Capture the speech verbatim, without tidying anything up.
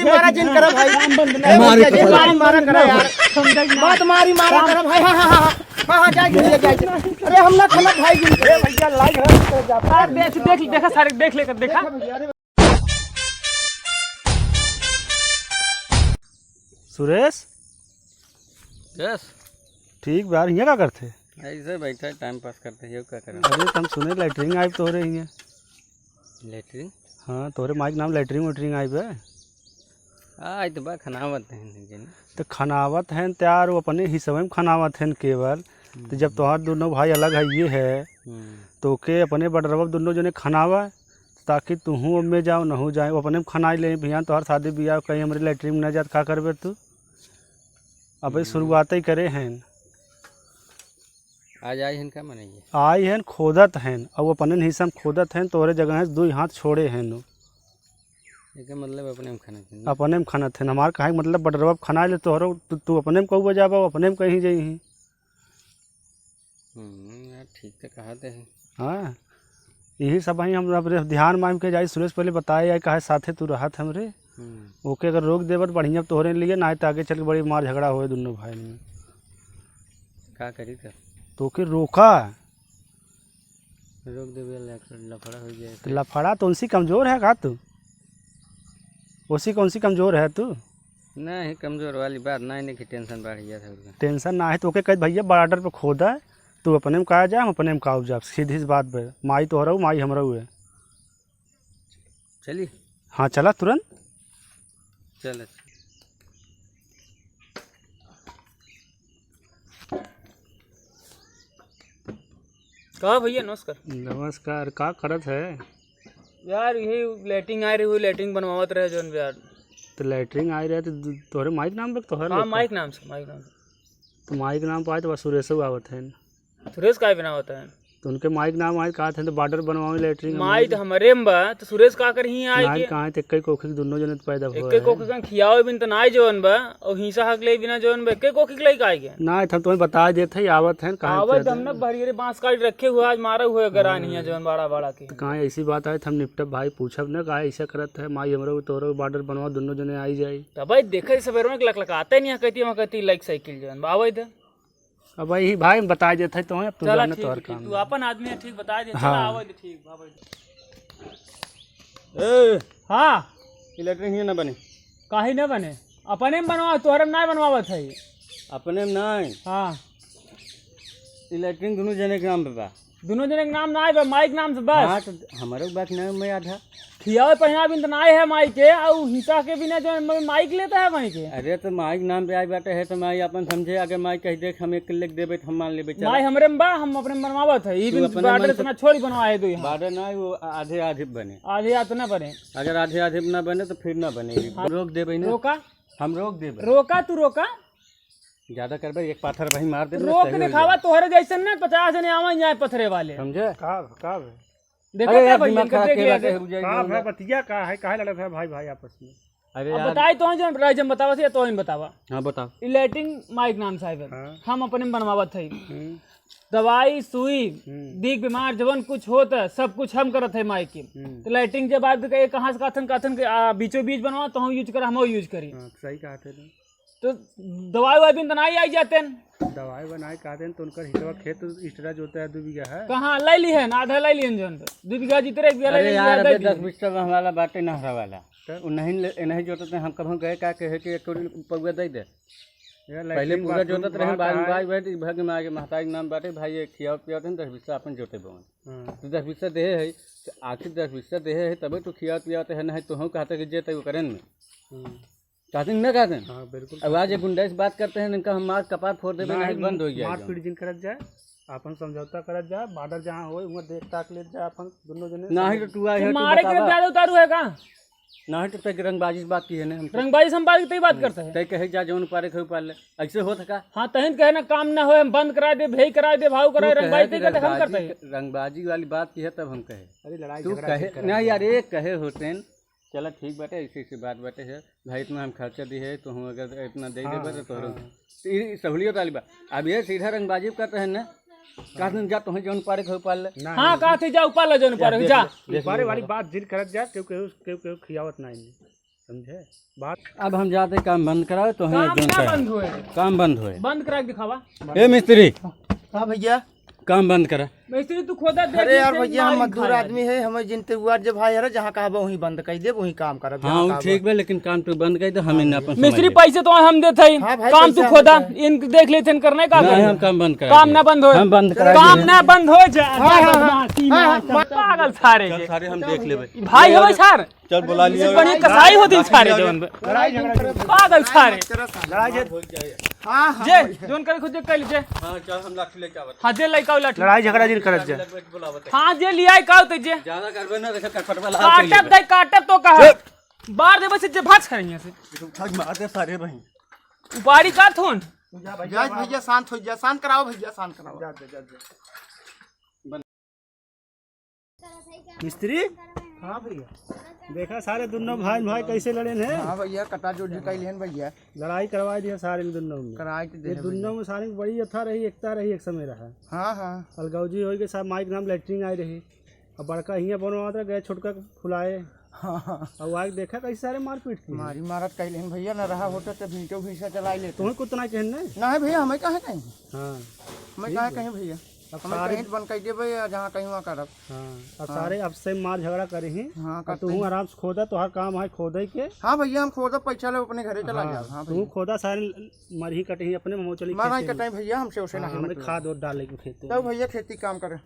मारा जिन करा भाई। ए मारी भैया, जिन करा। मारी मारा करा यार। मत मारी मारा करा भाई। हाँ, हाँ, हाँ, हाँ। हाँ, हाँ, जाए, जाए, जाए, जाए। अरे हम ना खेलब भाई जिन। ए भैया, लाइक है, कर जा। अरे देख, देख, देखा सारे, देख लेकर देखा। सुरेश। यस। ठीक बा यार, हियाँ का करते? ऐसे बैठा है, टाइम पास करते हैं, का करें? अरे, हम सुने लैटरिन आइब तोहरे हियाँ। लैटरिन? हाँ, तोहरे माई के नाम लैटरिन वैटरिन आइब है। आ, ई तो बा, खनावत हैं, लेकिन। तो खनावत हैं त यार, वो अपने हिसवे में खनावत हैं केवल। तो जब तोहार दोनों भाई अलग है, ये है, हम्म। तो के अपने बडरवा दोनों जने खनावा, ताकि तुहू ओमे जाओ, नहू जाए, वो अपने में खनाई ले। भैया, तोहार शादी बियाह कहीं हमरे लैटरिन में न जात, का करबे तू? अबे हम्म। शुरुआत ही करे हैं। आज आई हन का मनइया? आई हन, खोदत हन, अउ अपने हिस्सा में खोदत हन, तोहरे जगह से दुई हाथ छोड़े हन उ। एकर मतलब अपने में खनत हन। अपने में खनत हन। हमार कहे के मतलब बडरवा खनाइ ले तोहरो, तू, तू अपने में कउआ जाबा, अपने में कहीं जइहीं। हम्म, यार, ठीक तो कहत है। हाँ, यही सब ही हम अपने ध्यान में के जाई। सुरेश पहले बताए आई, काहे साथे तू रहत हमरे। हम्म। ओके अगर रोक देबा त बढ़िया तोहरे लिए, ना तो आगे चल के बड़ी मार झगड़ा होए दुनों भाई में। का करी तब? तो के रोका। रोक देबे, लफ-, लफड़ा हो जाए तो फिर। लफड़ा तो उनसे कमजोर है का तू? उसी कौन सी कमजोर है तू? नहीं, कमजोर वाली बात नहीं, नहीं कि टेंशन बढ़ गया था उसका। टेंशन ना है तो ओके कह, भैया बॉर्डर पे खोदा है, तू अपने में का जा, हम अपने में का जा, सीधी सी बात बे। माई तोहरा, माई हमरा है। चली। हाँ, चला तुरंत। चल, अच्छा। का भैया, नमस्कार। नमस्कार, का करत है? यार, यही लैट्रिन आए रही हुई, लैट्रिन बनवावत रहे जौन बे यार। तो लैट्रिन आए रहे तो दु-, तोहरे माई के नाम पे, तोहरे हाँ, लोग का? माई के नाम से, माई के नाम से। तो माई के नाम पे आए तो बस सुरेशो आवत है। सुरेश का बनावत है? तो उनके माई के नाम आए, कहत है तो बॉर्डर बनवावे लैट्रिन माई हमारे। तो हमरे में बा, तो सुरेश का करही आए माई के? कहाँ है, तो एक्के कोखी के दुनो जने तो पैदा हुआ एक्के है। कोखी के खियावे बिन तो नाई जौन बा, और हिंसा हक ले बिना जौन बा, एक्के कोखी के लइका आए के। ना, तो हम तुम्हें बता देत है, आवत है, कहाँ आवत पे हम ना बहरियरे बांस काट रखे हुआ, आज मारा हुआ है गरानिया जौन बड़ा बड़ा के। तो कहाँ ऐसी बात आए, तो हम निपटब भाई, पूछब ना, कहाँ ऐसा करत है, माई हमरो तोरो बॉर्डर बनवा, दुनो जने आई जाई। तब भाई देखे सबेरवा के लकलकाते नहीं, कहती, वहाँ कहती, लाइक साइकिल जौन बा, आवत है। अब वही भाई हम बता देत है, तो अब तू चला जाने ठीक तोहर है, ठीक, काम तू है। अपन आदमी है, ठीक बता दे, चला हाँ। आवत है, ठीक, आवत है। ए, हाँ। ई लैट्रिन हियाँ ना बने। काहे ना बने? अपने में बनवा, तोहरे में ना बनवावत है। अपने में नहीं। हाँ। ई लैट्रिन दुनो जने के नाम पे बा। दुनो जने के नाम ना आए बा, माई के नाम से बस। हाँ, तो हमरो बात ना में आधा। खियावे पहिनावे बिन तो ना आए है माई के, और हिंसा के बिना जो म-, माई के लेता है माई के। अरे, तो माई के नाम पे आए बाटे है, तो माई अपन समझे, अगर माई कह दे, हम एक किलो देबे, तो हम मान लेबे, चला। माई हमरे में बा, हम अपने में बनवावत है। ई तू बिन अपने बॉर्डर मन से से ना छोड़ी बनवाए दो यहाँ। बॉर्डर ना, वो आधे आधे बने। आधे आधे ना बने। अगर आधे आधे ना बने तो फिर ना बने। हाँ। रोक देबे ना। रोका? हम रोक देबे। रोका, तू रोका। ज्यादा करबे, एक पाथर वहीं मार देबे, रोक सही हो दिखावा, जाए। तोहरे जैसन ना पचास जने आवे यहाँ पथरे वाले। समझे? का, का बे? देखो अरे का यार, भैया, दिमाग इनका खराब देख के लिया, बाटे देख। है, बुझाई का नहीं भा, बा। बतिया का है, काहे लड़त है भाई, भाई आपस में? अरे अब यार। बताई तो हैं, जो राय जब बतावा से, तो ही बतावा। हाँ, बताओ। ई लैट्रिन माई के नाम से आए बा। हाँ। हम अपने में बनवावत है। हम्म। दवाई, सुई, हम्म। दीख बीमार, जवन कुछ होत है, सब कुछ हम करत है माई के। हम्म। तो लैट्रिन के बाद के कहाँ से काथन, काथन के, आ, बीचों बीच बनवा, तो हम यूज कर, हम यूज करी। हाँ, सही कहा थे। तो दवाई ववाई बिन तो नाई आई जाते हैं। दवाई बनाए कहते हैं तो उनकर हितवा खेत extra जोता है, दू बीघा है। कहाँ लै ली है ना, आधा लै ली है जौन पे। दू बीघा जितरे एक बीघा लै अरे ली, यार, आधा अबे बीघा। दस बीस तो हमारा बाटे नहरा वाला। तो? वो नहीं ले, नहीं जोतते हैं, हम कभों गए का कहे कि एक कौड़ी पौवा दे दे। यार, पहले लैट्रिन पूरा बाथरूम जोतत रहे, बात बार आए। बार बार भाग में आगे महतारी के नाम बाटे, भाई ये खियावत पियावत हैं, दस बीस अपन जोते बोन। हाँ। तो दस बीस देहे है, तो आखिर दस बीस देहे है, तबे तो खियावत पियावत है, नहीं तो हम कहते कि जे तय करें में। हाँ। कहते हैं, ना कहते हैं? हाँ, बिल्कुल। अब आज ये गुंडा से बात करते हैं, इनका हम मार कपार फोड़ देबे, नहीं, नहीं बंद हो जाए मार एकदम। पीट जिन करत जाए, अपन समझौता करत जाए, बॉर्डर जहाँ होए, वहाँ देख ताक लेत जाए, अपन दुनो जने नहीं तो तू आए तो हो, तू मारे के बतावा। ज्यादा उतारू है का? नहीं तो तक रंगबाजी से बात की है ना हम तो। रंगबाजी से हम बात की तई बात करते हैं। तय कहे जा जौन पारे खाऊ पार ले, ऐसे होत है का? हाँ, तहिन कहे ना काम ना होए, हम बंद करा दे, भेई करा दे, भाव करा, तू कहे रंगबाजी कि तई करते हम रंगबाजी करते हैं। के, रंगबाजी वाली बात की है तब हम कहे। अरे लड़ाई तू झगड़ा कहे, नहीं यार, एक कहे होते हैं, चला ठीक बाटे, ऐसी ऐसी बात बाटे है, भाई इतना हम खर्चा दी है, तो हम अगर इतना दे हाँ, देबे तो तोहरो हाँ। तो ई सहूलियत वाली बात। अब ये सीधा रंगबाजी करते हैं ना, कहते हैं, "जा, तुम्हें जौन पारे खाऊ पार ले।" ना, हाँ, ना। कहते, "जा, ऊपर ले, जौन जा, पारे, देख जा।" ले, देख ऊपरे ले वाली बाबा। बात जिन करत जा, क्यों, क्यों, क्यों, क्यों खियावत ना इन्हें। समझे बात? अब हम जाते काम बंद करावे, तो हम काम ना बंद होए। काम बंद होए। बंद करा के दिखावा। ए मिस्त्री, हाँ भैया। काम बंद करा। मिस्त्री, तू खोदा, देख अरे यार लेते हैं, भैया, हम मारी मजदूर खाए आदमी है, हमें जिनते हुआ जे भाई, अरे जहाँ कहबा वहीं बंद कर देब, वहीं काम करब, हाँ, जहाँ वो कहबा। ठीक बा, लेकिन काम तू बंद कर दे, हम हाँ इन्हें भैया। अपन मिस्त्री, समझ लेब। पैसे तो हम देत हई, हाँ भाई, काम तू पैसे हम खोदा, देत हई। इनके देख लेते हैं, करने का नहीं, करेंगे। हम काम बंद करा काम देब। ना बंद होए। हम बंद करा काम देब। ना बंद होए जा। हाँ, हाँ, हाँ। बदमाशी हाँ, ना हाँ, कर। पागल सारे चल, के। सारे हम देख लेबे। भाई हवे सार। चल, बुला लिया। बड़ी कसाई होती सारे जवन बे। लड़ाई झगड़ा जिन पागल सारे। लड़ाई झगड़ा। हाँ, हाँ, जे, भैया। जौन करे खुद कर लीजिए। हाँ, चल, हम लाठी लेके आवत। हाँ, जे लइका लाठी। लड़ाई झगड़ा जिन करत जा। हाँ, जे लियाई का होते जे। ज्यादा करबे ना, देखा कटपटवा लाल कर काटब लेबे। दे, काटब तो कहा। चुप। बार देबे से जे भाग छड़िया से। उठा के मार दे सारे बहिन। उपाड़ी का थोन। जा भैया, शांत हो जा, शांत कराओ भैया, शांत कराओ। जा, जा, जा, जा। मिस्त्री, हाँ भैया। देखा सारे दुनों भाई भाई कैसे लड़े हैं। हाँ भैया, कटा जोड़ जी कैले हैं भैया। लड़ाई करवा दिया सारे दुनों में। कराई तो ये देहे दुनों भैया। में सारे में बड़ी यथा रही, एकता रही, एक समय रहा। हाँ, हाँ। अलगौजी होई के साथ माई के नाम लैट्रिन आए रही। अब बड़का हियाँ बनवात रह गए, छोटका के फुलाए। हाँ, हाँ। अब आके देखा कैसे सारे मारपीट की। मारी मारत कैले हैं भैया, न रहा होता तो भींचो भींसा चलाई लेते। तुम्हें कुछ ना कहन नहीं? नहीं भैया, हमें काहे कहीं? हाँ। हमें ठीक काहे है। कहीं भैया? अब हमें सारे कहीं बंद कर देबे या जहाँ कहीं वहाँ करब। हाँ, अब हाँ। सारे अब से मार झगड़ा करे ही। हाँ, अब करते तू ही। आराम से खोदा, तोहार काम है खोदे के। हाँ भैया, हम खोदब, पैसा ले अपने घरे चला हाँ, जाब। हाँ तू भैया। खोदा, सारे मरही कटही अपने में चली मारा खेते में। कटाई भैया, हमसे उसे हाँ, नहीं हमें मतलब। खाद और डाले के खेते तब में। भैया खेती काम करे।